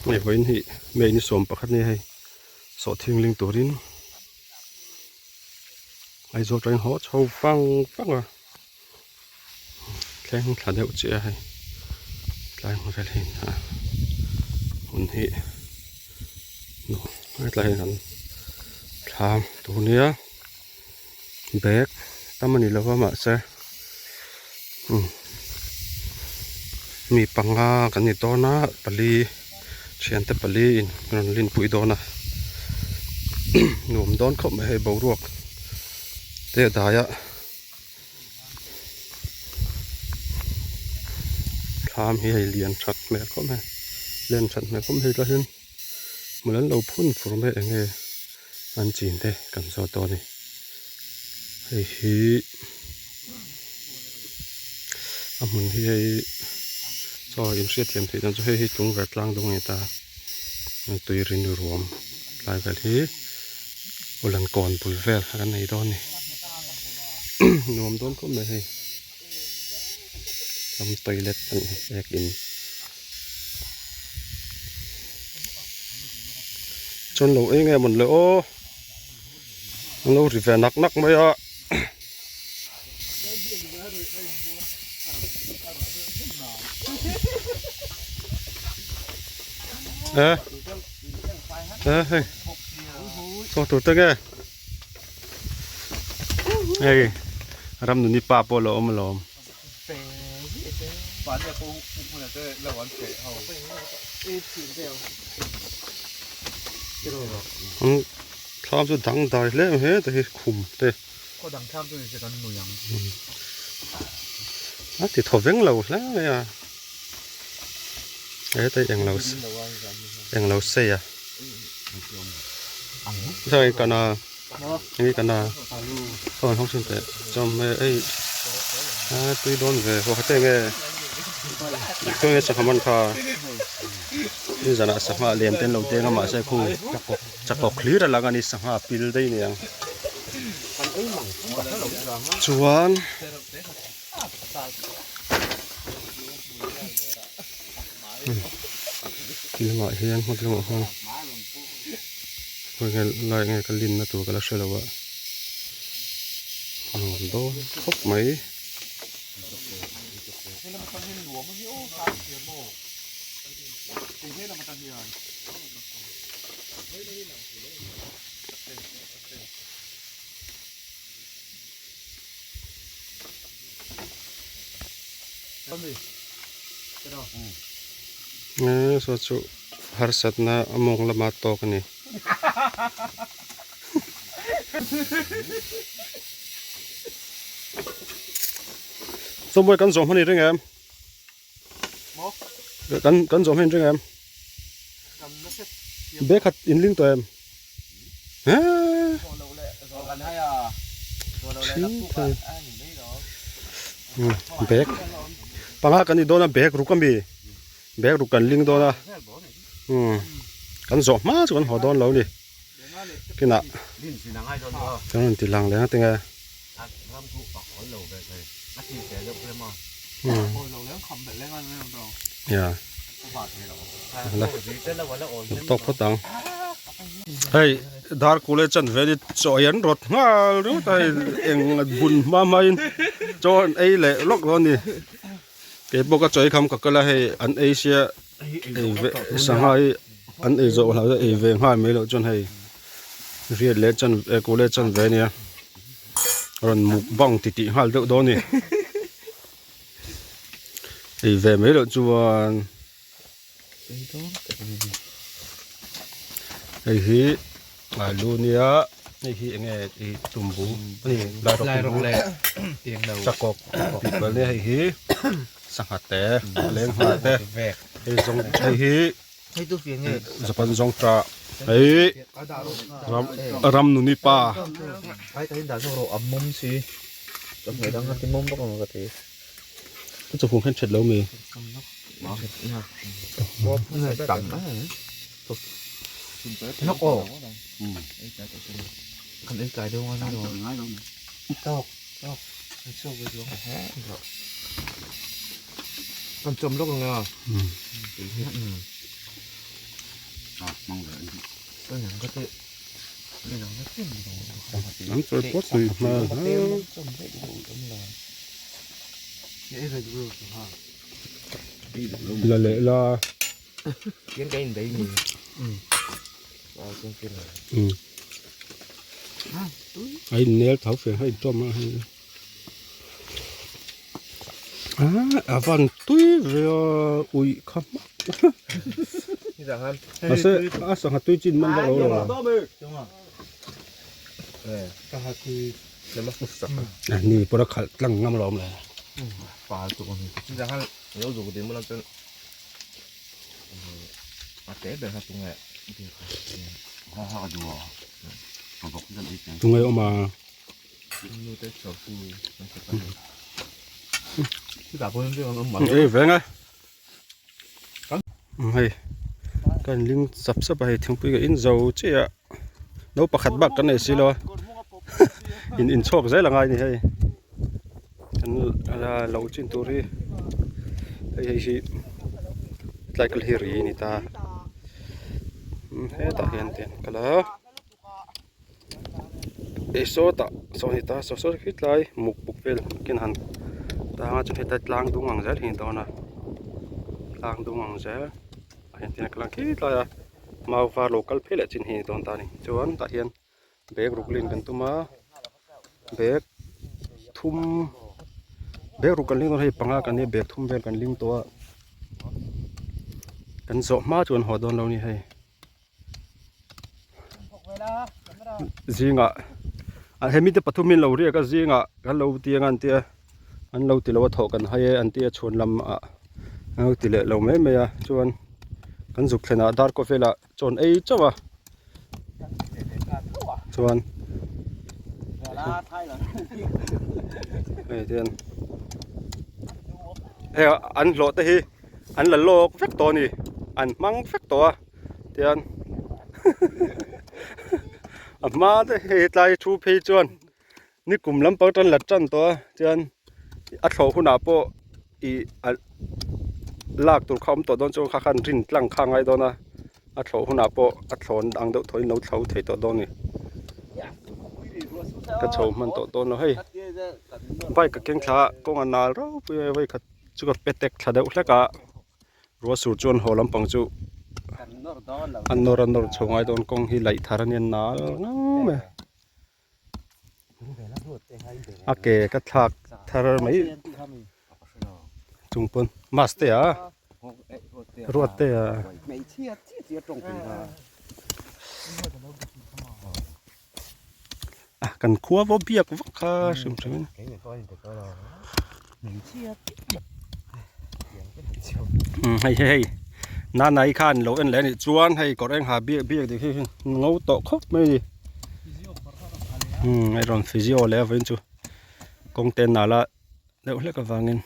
Hei vawiin hi May ni sawm pakhat nia hei sawhthing ling turin Aizawl atangin haw chho vang vang a thleng thla deuh chiah a hei tlai hmu vel hi a hmun hi hetlai hian kan thlam tur nia bag tam a ni lo va mahse mi panga kan ni dawn a pali thiante pali in rawn linpui dawn a nuam dawn khawp mai hei boruak te a dai a thlam hi hei lian that hmel khawp mai len that hmel khawp mai hei tlai hian hmul an lo phun fur mai eng nge an chin te kan zawt dawn a ni hei hi a hmun hi hei chaw inhriat thiam theih dan chu hei hi tlungverh tlang dawng a ni ta tui rin ruam tlai vel hi awlan kawn bul vel a kan nei dawn a ni nuam dawn khawp mai hei ram toilet a nih hi ek in chuan lo eng em le aw an lo ri ve nak nak mai a. E e hei chaw tur te nge hei ramnuni pa pawh a lo awm alawm. Thlam chu dang dai hle mai he te hi khum te a ti thaw veng lo hle mai a heta hi englo englo sei a hei kana hei kana aw an hawng thin teh chuan hei a tui dawn ve haw te nge khawi nge sangha man kha nizanah sangha lian te an lo deng a mahse khu chakawk hlir a lang a ni sangha pil daih aniang chuan lamah hian hmun lamah hian khawi nge lai nge ka linna tur ka la hre lo a nuam dawn khawp mai. Saw chu harsatna a mawng lama tawk a ni. Sawmbawi kan zawh hman i ring em? Kan kan zawh hman i ring em? Bag khat in ling tawh em? Bag panga kan ni dawn a bag ruk ami bag ruk kan ling dawn a kan zawh hma chu kan haw dawn lo ni kinah kan rawn ti lang leh ang tinge. Tawk phawt ang hei dar kule chan vel hi chaw ei an rawt nghal ringawt a hei eng bun hma hma in chaw an ei leh lawk dawn a ni keipawh ka chaw ei kham ka kal a hei an ei sia ei ve sangha hi an ei zawh hlau ei ve nghal mai loh chuan hei riat leh chan kule chan ve a nia rawn mukbang titih nghal deuh dawn a ni. Ei ve mai loh chuan hei hi alu nia hei hi enge ih tumbu a ni lairawk leh chakawk tih palh nia hei hi sangha te leng nghal te hei zawng hei hi japan zawng ta hei ram ramnuni pa. Ka chhung khan that lo mi. An chawi pawt tui hmel hle. La leh la. A innel tho fe a intawm a hei. A van tui ve a uih kha hmak. Mahse a sangha tui chin man vak lo lo. Ni pawh a khalh tlang ngam lo awm le. Tunge awm a. Ei veng a. Hei kan ling sap sap a hei thingpui ka in zo chiah a no pakhat bak kan nei silo a in inchhawk zel a ngai a ni hei kan la lo chin tur hi hei hei hi tlai kal hi ri a ni ta hetah hian te an kal a. Ei sawtah saw ni ta saw saw khi tlai muk buk vel ken han tang a chuan hetlai tlang dung ang zel hi a ni dawn a tlang dung ang zel ah hian tin a kal ang khi tlai a mau var lo kal phei leh chin hi a ni dawn ta a ni chuan tah hian bag ruk lin kan tum a bag thum bag ruk kan ling dawn hei panga kan nia bag thum vel kan ling tawh a kan zawh hma chu an haw dawn lo a ni hei. Zingah ah hemi te pathum hi an lo riak a zingah kan lo ti anga an tia an lo ti lo a thawh kan hai e an tia chhuan lam ah an lo ti leh lo mai mai a chuan kan zuk thlen ah dar kaw velah chawn ei chauh a chuan hei hian hei an hlawh te hi an la lawk vek tawh a ni an hmang vek tawh a. Tian a hma te hei tlai thu phei chuan ni kum lampang tan la tan tawh a tian a thlawh hunah pawh ih a lak tur kha a awm tawh dawn chuan kha khan rin tlang kha a ngai dawn a a thlawh hunah pawh a thlawn ang deuh thawhin lo thlo thei tawh dawn a ni ka chho hman tawh dawn lo hei bike a keng thla a kawng a nal ropui a vawikhat chu ka petek thla deuh hlek a. Ruah sur chuan haw lampang chu a nawr a nawr chho ngai dawn kawng hi laih thar a nia nal ngang mai a ke ka thlak thar mai chung pawn mask te a ruat te a. A kan khua vaw biak vak kha hrim hrim in. Hei hei hei nanai khan lo en leh anih chuan hei kawr eng ha biak biak dik hi ngo tawh khawp mai a ni. Umm hei rawn physio leh a vawiin chu kawng te nala deuh hlek avangin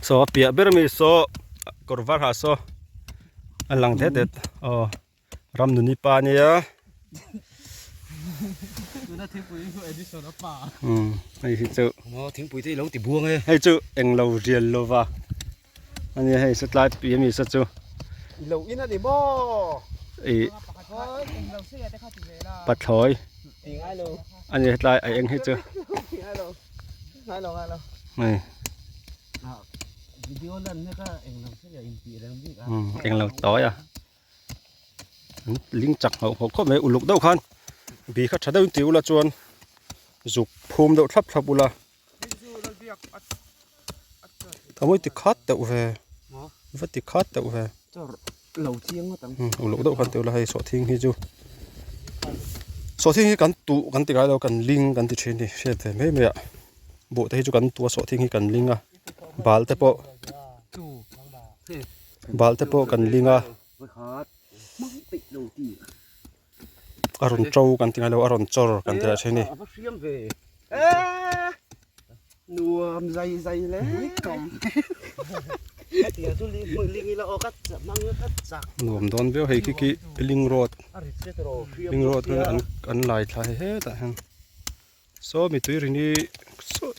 saw a piah ber ami saw kawr var ha saw a lang det det aw. Ram nuni pa ania. Tuna thingpui hi Edison a pa. Um hei hi chu. Maw thingpui te i lo ti buang e. Hei chu eng lo rial lova. Ania hei satlai pi ami sa chu. I lo in ani maw. I pathlawi. Ani hetlai a eng hi chu. Ngai lo. Ngai lo ngai lo. Hei. Video lan na kha eng lo se in tih reng bik a. Um eng lo tawi a. Ling chak hauh hauh khawp mai uluk deuh khan bi kha tha deuhin ti ula chuan zuk phum deuh thlap thlap ula a mawi ti khat deuh ve va ti khat deuh ve uluk deuh khan ti ula hei sawhthing hi chu sawhthing hi kan tuh kan ti ngai lo kan ling kan ti thin a ni hriat ve mai mai a buh te hi chu kan tuh a sawhthing hi kan ling a bal te pawh. Bal te pawh kan ling a a rawn to kan ti ngailo a rawn chawr kan ti leh thin a ni. Nuam dawn viau hei khi khi ling road ling road an lai thla hetah hian. Saw mi tui rin hi saw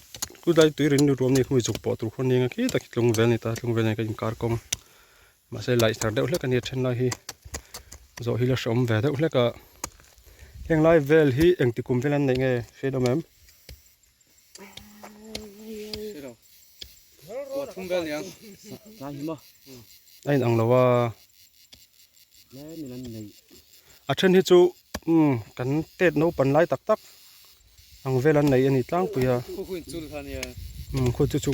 chu lai tui rin ruam ni khumi zuk pawh tur khaw nia khi tak hi tlung vel a ni ta tlung vel nen ka inkar kawng. Mahse laih thar deuh hlek a ni a then lai hi zawh hi la hreawm ve deuh hlek a. Heng lai vel hi engti kum vel an neih nge hriat awm em? A inang lo a. A then hi chu umm kan tet naupan lai tak tak ang vel an nei a ni tlangpui a. Umm khu chu chu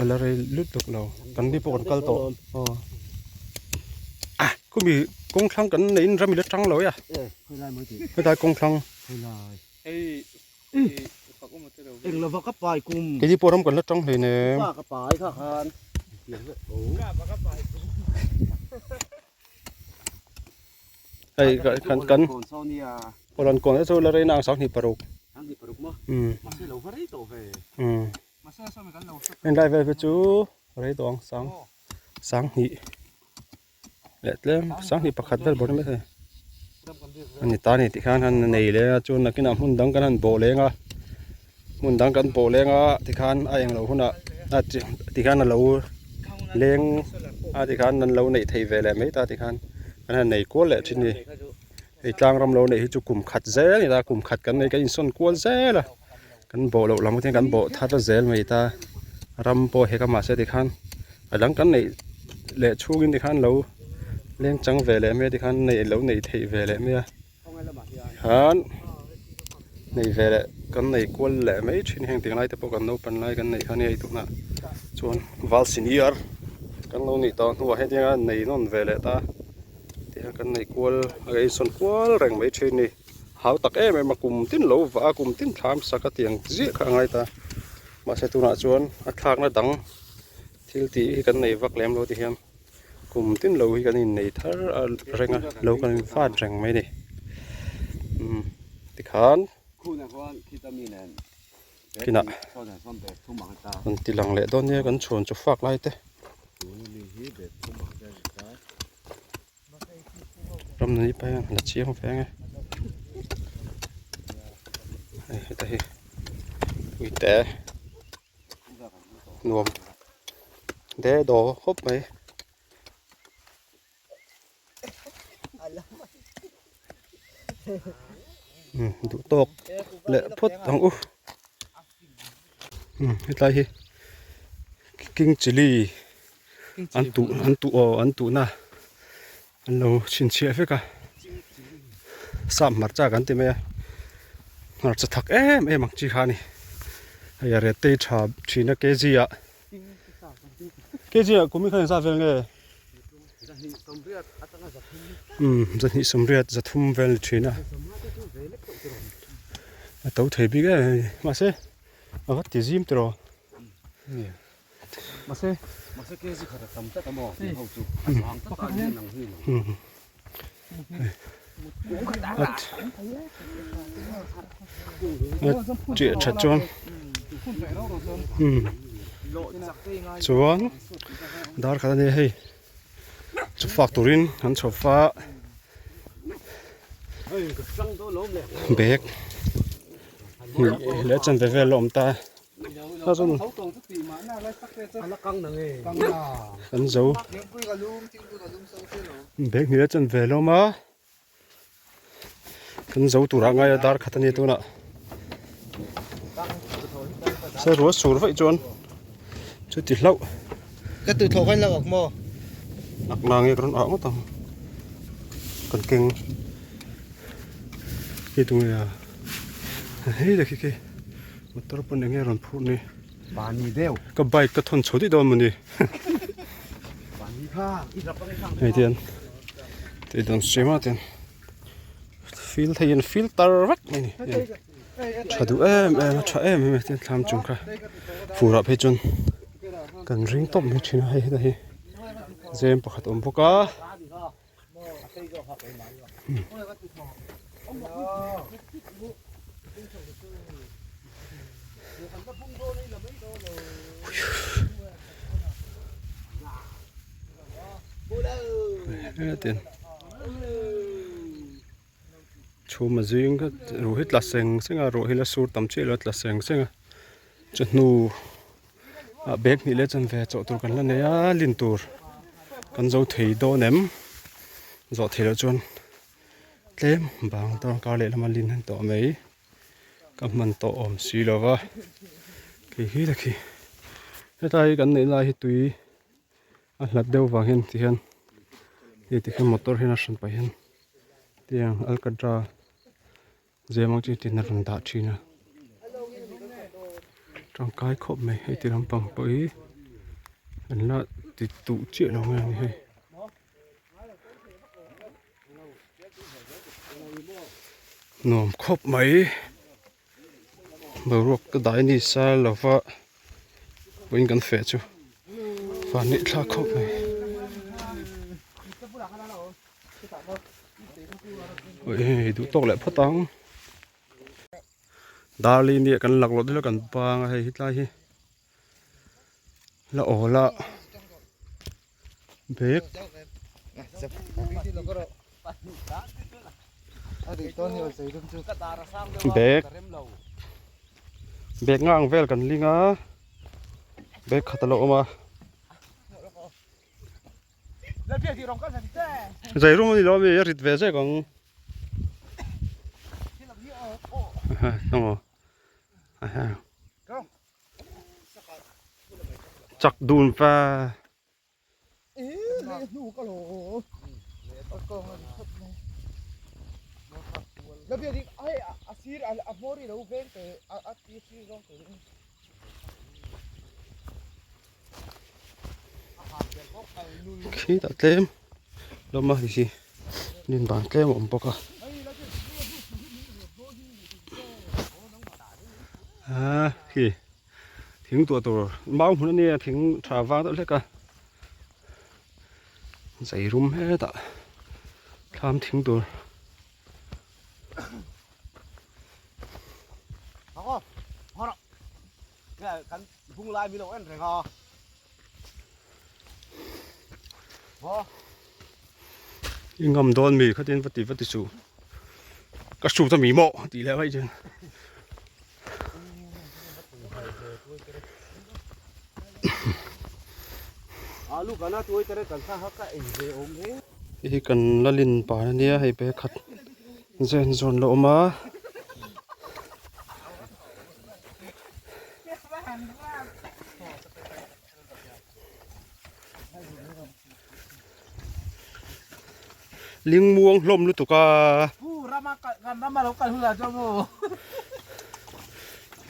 a la rei lutuk lo kan ni pawh kan kal tawh aw ah khumi kawng thlang kan neiin ram i la tang lo e a helai kawng thlang. Englova ka pai kum. Keini pawh ram kan la tang hlei nem. Pa ka pai kha khan. Hei kan kan Awlan kawn te chu la reina ang 2006. 26 maw? Umm. Mahse lo va rei tawh ve. Umm. Heng lai vel te chu rei tawh ang sang 2000 leh tlem 21,000 vel bawrh mai thei. A ni ta a ni tih khan han nei leng a chuan nakinah hmun dang kan han bawh leng a hmun dang kan bawh leng a tikhan a englo hunah a tikhan a lo leng a tikhan an lo neih theih ve leh mai ta tikhan an han nei kual leh thin a ni hei tlang ram lo neih hi chu kum khat zel a ni ta kum khat kan nei kan insawn kual zel a kan bawh loh lam te kan bawh thar zel mai ta ram pawh hek a mahse tikhan a dang kan neih leh chhungin tikhan lo leng chang ve leh mai a tikhan nei lo neih theih ve leh mai a khan nei ve leh kan nei kual leh mai thin heng tih lai te pawh kan naupan lai kan neih kha nia hei tunah chuan val senior kan lo nih tawh hnuah hetianga nei nawn ve leh ta tihian kan nei kual a insawn kual reng mai thin a ni. Hau tak em em a kum tin lo vah a kum tin thlam sak a tiang ziah kha a ngai ta mahse tunah chuan a thlakna dang thil tih hi kan nei vak lem lo ti hian kum tin lo hi kan innei thar a reng a lo kan invat reng mai a ni umm tikhan kinah kan ti lang leh dawn nia kan chhuan chu fak lai te. Ram ni pa hian la chiang ve ang e hei heta hi uite nuam de daw khawp mai umm duh tawk leh phawt ang u umm hetlai hi king chilli an tuh an tuh aw an tuhna an lo chhinchhiah vek a sap hmarcha kan ti mai a hmarcha thak em em ang chi kha a ni hei a rate tha thin a kg ah kg ah kum hi khan engzat vel nge umm 280 300 vel ni thin a a to thei bik em em a ni mahse a va ti zim tiraw. Mahse mahse kg khat a tam tlat a maw tih ho chu a zang tlat a ni ang hi lo. Chiah tha chuan chuan dar khat a nia hei chu fak turin an chhawp a bag leh chanve vel a awm ta. Kan zo bag hnih a chan ve hlawm a kan zo turah ngai a dar khat a ni tunah se rual sur vaih chuan chuti hlauh ka tu thawk an lo ak maw ak na nge ka rawn ah ngawt ang kan keng hei tunge a hei leh khi khi. Motor pawn enge rawn phurh ni. Pani deuh. Ka bike ka thawn chho daih dawn mawni. Pani kha i rap ang khang. Hei tian. Tei dawn siam a tian. Feel thei in filter vek mai ni. Tha duh em em a tha em em tian thlam chung kha. Furah phei chuan kan ring tawp mai thin a hei heta hi. Zem pakhat awm bawk a. Chhum a zing kha ruh hi tla seng seng a ruah hi la sur tam chiah lo a tla seng seng a chawhnu ah bag hnih leh chanve chawh tur kan la nei a lin tur. Kan zo thei dawn em? Zawh theih loh chuan tlem bang dawn kar leh lama lin han tawh mai. Ka hman tawh awm si lo va. Khi hi ta khi. Hetlai kan neih lai hi tui a hlat deuh vang hian ti hian hei ti khian motor hian a hran pah hian tiang alkatra zem ang chi tin a rawn dah thin a tangkai khawp mai hei ti lampang pawh hi an la ti duh chiah lo nge a ni hei. Nuam khawp mai boruak ka dai ni sa lova vawiin kan feh chu van neih thlak khawp mai. Hei duh tawk leh phawt ang darlih nia kan lak loh deuh kan bang a hei hetlai hi la awl a bag. Bag bag ngang vel kan ling a bag khat a lo awm a. Zai rum a ni lo ami a rit ve zek ang. Chak dun va. Khitah tlem lawm a hei hi nin ban tlem a awm bawk a ah khi thing tuah tur mau hmun a nia thing tha vang deuh hlek a zai rum hetah thlam thing tur. I ngam dawn mi khatin va ti va ti suh ka shoot a mi maw tih leh vaih chuan. Hei hi kan la lin pan ania hei pe khat zen zawn la awm a. Ling muang hlawm lutuk a. Pu rama kal kan rama lo kal hula chuan maw.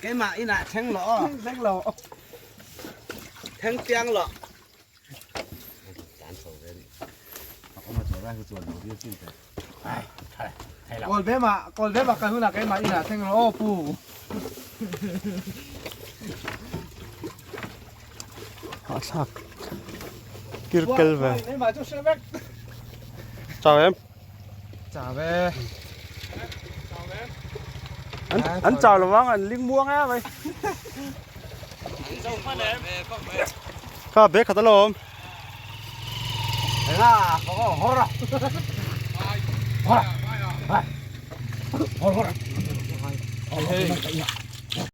Keimah inah thleng lo aw. Thleng lo. Thleng chiang lo. Kawl ve mah kawl ve mah kal huna keimah inah thleng lo aw pu. Hahthlak kir kel ve. Chau em? Chau ve. An an chau lo vang an ling muang em mai. Kha bag khat alawm.